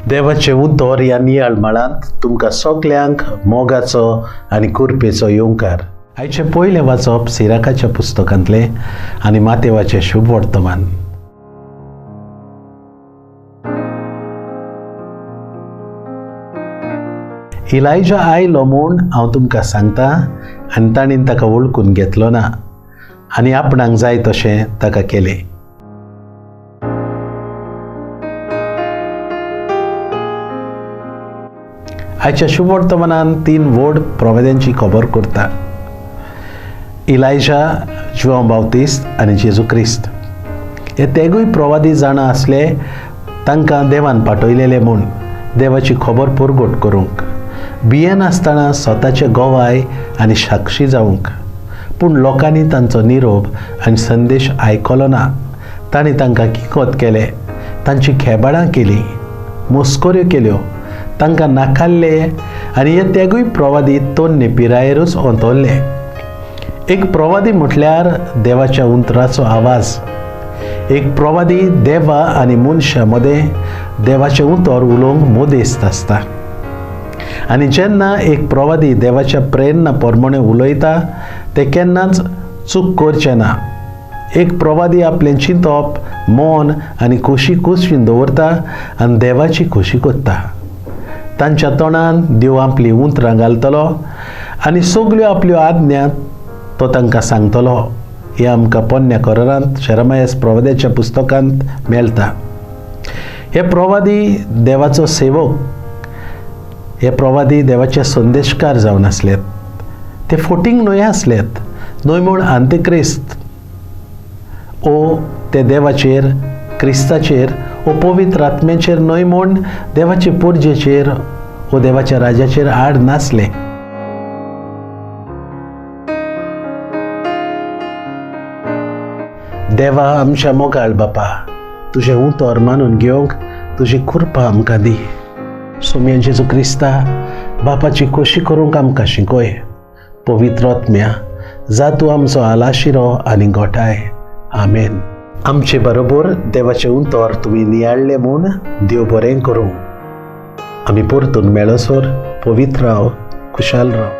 देवाचें उतर ह्या नियाळ मळांत तुमकां सगल्यांक मोगाचो आनी कुरपेचो येवकार. आयचें पयलें वाचप सिराकाच्या पुस्तकांतलें आनी मातेवाचें शुभ वर्तमान. इलायजा आयलो म्हूण हांव तुमकां सांगता आनी ताणें ताका वळखून घेतलो ना आनी आपणाक जाय तशें ताका केलें. आयच्या शुभवर्तमानान तीन व्हड प्रवाद्यांची खबर करता, इलायजा, जुआंव बाप्तिस्त आनी जेजू क्रिस्त. हे तेगूय प्रवादी जाणा आसले तांकां देवान पाठयलेले म्हूण देवाची खबर परगट करूंक, भियेनासतना स्वताचे गोवाय आनी साक्षी जावंक. पूण लोकांनी तांचो निरोप आनी संदेश आयकलो ना. तांणी तांकां किकोत केले, तांची खेबाडां केली, मस्कऱ्यो केल्यो, तांकां नाकाल्ले आनी हे तेगूय प्रवादी तोन्ने पिरायेरूच अंतरले. एक प्रवादी म्हटल्यार देवाच्या उंतराचो आवाज. एक प्रवादी देवा आनी मनशा मदें देवाचें उतर उलोवंक मदेस्त आसता. आनी जेन्ना एक प्रवादी देवाच्या प्रेरणा प्रमाणे उलयता ते केन्नाच चूक करचें ना. एक प्रवादी आपलें चिंतप, मन आनी खोशी कुशीन दवरता आनी देवाची खोशी करता. तांच्या तोंडान देव आपलीं उतरां घालतलो आनी सगल्यो आपल्यो आज्ञा तो तांकां सांगतलो. हें आमकां पोन्न्या करारांत शेरमायस प्रवाद्याच्या पुस्तकांत मेळटा. हे प्रवादी देवाचो सेवक, हे प्रवादी देवाचे संदेशकार जावन आसलेत. ते फोटींग न्हय आसलेत, न्हय म्हूण आंतक्रिस्त ओ ते देवाचेर, क्रिस्ताचेर ओ पवित्र आत्म्याचेर न्हय म्हूण देवाचे पुर्जेचेर ओ देवाच्या राजाचेर आड नासले. देवा आमच्या मोगाळ बापा, तुजें उतर मानून घेवंक तुजी कृपा आमकां दी. सोम्या जेजू क्रिस्ता, बापाची खोशी करूंक आमकां शिकय. पवित्र आत्म्या, जा तूं आमचो आलाशिरो आनी गोठाय. आमेन. आमचे बरोबर देवाचें उतर तुमी नियाळ्ळें म्हूण देव बरें करूं. आमी परतून मेळसर पवित्र राव, खुशाल राव.